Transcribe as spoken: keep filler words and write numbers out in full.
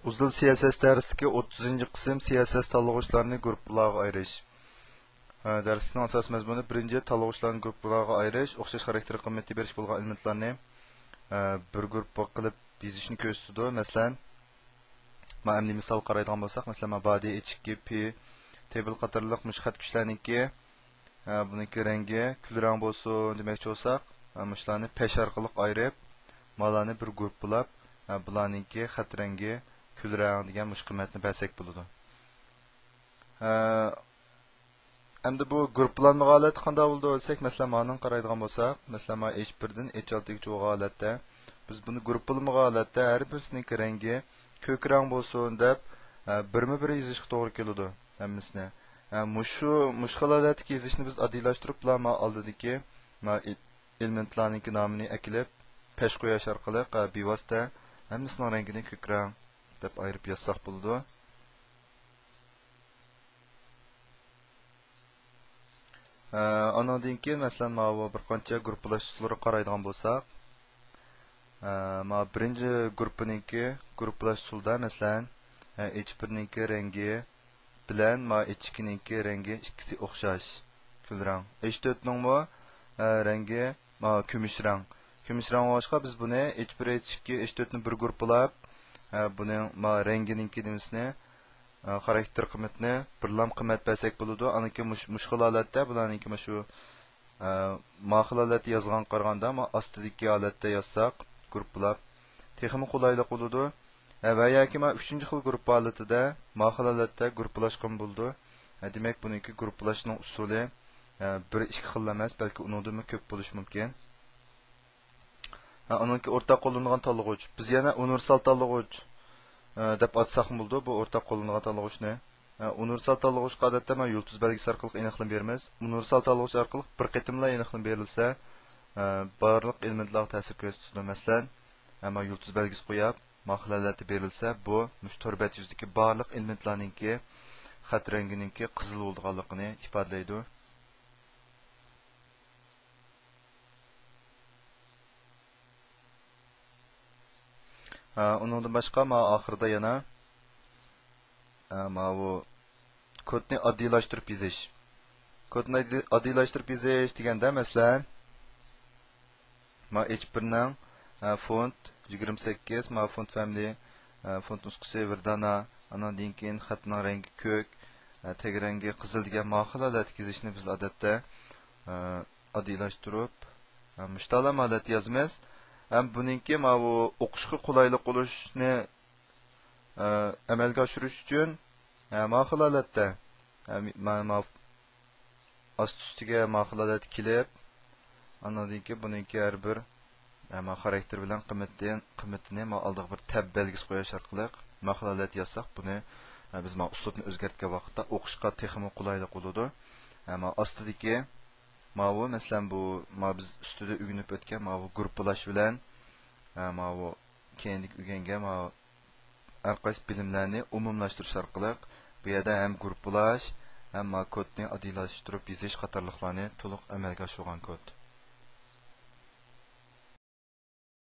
ئۇزۇل سىياسەت دەرسلىكى، ئوتتۇزىنچى قىسىم، سىياسەت تاللىغۇچلارنى گۇرۇپپىلارغا ئايرىش. ھە، دەرسلىكنىڭ ئاساسىي مەزمۇنى بىرىنچى، تاللىغۇچلارنى گۇرۇپپىلارغا ئايرىش، ئوخشاش خاراكتېر قىممىتى بېرىش بولغان ئېلېمېنتلارنى، ھە، بىر گۇرۇپپا قىلىپ يېزىشنى كۆرسىتىدۇ. مەسىلەن، ما ئەمدى مىسال قارايدىغان بولساق، مەسىلەن، ما بادى، ئېچ ئىككى، پى، تېبىل قاتارلىق مۇشۇ خەت كۈچلەرنىڭكى، ھە، بۇنىڭكى رەڭگى كۈل رەڭ بولسۇن دېمەكچى بولساق، ھە، مۇشۇلارنى پەش ئارقىلىق ئايرىپ، مالارنى بىر گۇرۇپپىلاپ، ھە، بۇلارنىڭكى خەت رەڭگى كۈل رەڭ دېگەن مۇشۇ قىممەتنى بەرسەك بولىدۇ. ھە، ئەمدى بۇ گۇرۇپپىلانمىغان ھالەتتە قانداق بولىدۇ دېسەك، مەسىلەن، مانىڭ قارايدىغان بولساق، مەسىلەن، ما ئېچ بىردىن ئېچ ئالتىگىچە بولغان ھالەتتە، بىز بۇنى گۇرۇپپىلىمىغان ھالەتتە ھەر بىرسىنىڭكى رەڭگى كۆك رەڭ بولسۇن دەپ، ھە، بىرمۇ بىر يېزىشقا توغرا كېلىدۇ ھەممىسىنى. ھە، مۇشۇ، مۇشۇ خىل ھالەتتىكى يېزىشنى بىز ئاددىيلاشتۇرۇپلا ما ئالدىدىكى ما ئېلېمېنتلارنىڭكى نامىنى ئەكېلىپ، پەش قويۇش ئارقىلىق، ھە، بىۋاسىتە ھەممىسىنىڭ رەڭگىنى كۆك رەڭ دەپ ئايرىپ يازساق بولىدۇ. ئە، ئانىڭدىن كېيىن، مەسىلەن، ماۋۇ بىر قانچە گۇرۇپپىلاش ئۇسۇللىرىغا قارايدىغان بولساق، ئە، ماۋۇ بىرىنچى گۇرۇپپىنىڭكى گۇرۇپپىلاش ئۇسۇلىدا، مەسىلەن، ئە، ئېچ بىرنىڭكى رەڭگى بىلەن ماۋۇ ئېچ ئىككىنىڭكى رەڭگى ئىككىسى ئوخشاش، كۈل رەڭ. ئېچ تۆتنىڭمۇ، ئە، رەڭگى ماۋۇ كۈمۈش رەڭ. كۈمۈش رەڭ بولغاچقا، بىز بۇنى ئېچ بىر، ئېچ ئىككى، ئېچ تۆتنى بىر گۇرۇپپىلاپ، ئە، بۇنىڭ ماۋۇ رەڭگىنىڭكى نېمىسىنى، ئە، خاراكتېر قىممىتىنى بىرلام قىممەت بەرسەك بولىدۇ. ئانىڭكى مۇش-، مۇشۇ خىل ھالەتتە، بۇلارنىڭكى مۇشۇ، ئە، ما خىل ھالەتتە يازغانغا قارىغاندا، ما ئاستىدىكى ھالەتتە يازساق، گۇرۇپپىلاپ، تېخىمۇ قولايلىق بولىدۇ. ئە، ۋە ياكى ما ئۈچىنچى خىل گۇرۇپپا ھالىتىدە، ما خىل ھالەتتە گۇرۇپپىلاشقىمۇ بولىدۇ. ئە، دېمەك، بۇنىڭكى گۇرۇپپىلاشنىڭ ئۇسۇلى، ئە، بىر ئىككى خىل ئەمەس، بەلكى ئۇنىڭدىنمۇ كۆپ بولۇشى مۇمكىن. ھە، ئۇنىڭكى ئورتاق قوللىنىدىغان تاللىغۇچ. بىز يەنە ئۇنىۋېرسال تاللىغۇچ، ئە، دەپ ئاتىساقمۇ بولىدۇ بۇ ئورتاق قوللىنىدىغان تاللىغۇچنى. ئە، ئۇنىۋېرسال تاللىغۇچقا ئادەتتە مانا يۇلتۇز بەلگىسى ئارقىلىق ئېنىقلىما بېرىمىز. ئۇنىۋېرسال تاللىغۇچ ئارقىلىق بىر قېتىملا ئېنىقلىما بېرىلسە، ئە، بارلىق ئېلېمېنتلارغا تەسىر كۆرسىتىدۇ. مەسىلەن، ئە، مانا يۇلتۇز بەلگىسى قويۇپ، ما خىل ھالەتتە بېرىلسە، بۇ مۇشۇ تور بەت يۈزىدىكى بارلىق ئېلېمېنتلارنىڭكى خەت رەڭگىنىڭكى قىزىل بولىدىغانلىقىنى ئىپادىلەيدۇ. ھە، ئۇنىڭدىن باشقا، ماۋۇ ئاخىرىدا يەنە، ھە، ماۋۇ كودنى ئاددىيلاشتۇرۇپ يېزىش. كودنى ئاددىي-، ئاددىيلاشتۇرۇپ يېزىش دېگەندە، مەسىلەن، ماۋۇ ئېچ بىرنىڭ، ھە، فونت يىگىرمە سەككىز، ماۋۇ فونت فامىلى، ھە، فونت نۇسخىسى ۋىردانا، ئانىڭدىن كېيىن خەتنىڭ رەڭگى كۆك، ھە، تەگ رەڭگى قىزىل دېگەن ماۋۇ خىل ھالەتتە يېزىشنى بىز ئادەتتە، ھە، ئاددىيلاشتۇرۇپ، ھە، مۇشتالام ھالەتتە يازىمىز. ھەم بۇنىڭكى ماۋۇ ئوقۇشقا قولايلىق بولۇشنى، ھە، ئەمەلگە ئاشۇرۇش ئۈچۈن، ھە، ماۋۇ خىل ھالەتتە، ھە، مانا ماۋۇ ئاستى ئۈستىگە ماۋۇ خىل ھالەتتە كېلىپ، ئاندىن كېيىن بۇنىڭكى ھەر بىر، ھە، ماۋۇ خاراكتېر بىلەن قىممىتىن-، قىممىتىنى ماۋۇ ئالدىغا بىر تەب بەلگىسى قويۇش ئارقىلىق ماۋۇ خىل ھالەتتە يازساق، بۇنى، ھە، بىز ماۋۇ ئۇسلۇبنى ئۆزگەرتكەن ۋاقىتتا ئوقۇشقا تېخىمۇ قولايلىق بولىدۇ. ھە، ماۋۇ ئاستىدىكى ماۋۇ، مەسىلەن، بۇ، ماۋۇ بىز ئۈستىدە ئۆگىنىپ ئۆتكەن ماۋۇ گۇرۇپپىلاش بىلەن، ھە، ماۋۇ كېيىنكى ئۆگەنگەن ماۋۇ ھەر قايسى بىلىملەرنى ئومۇملاشتۇرۇش ئارقىلىق، بۇ يەردە ھەم گۇرۇپپىلاش، ھەم ماۋۇ كودنى ئاددىيلاشتۇرۇپ يېزىش قاتارلىقلارنى تولۇق ئەمەلگە ئاشۇرغان كود.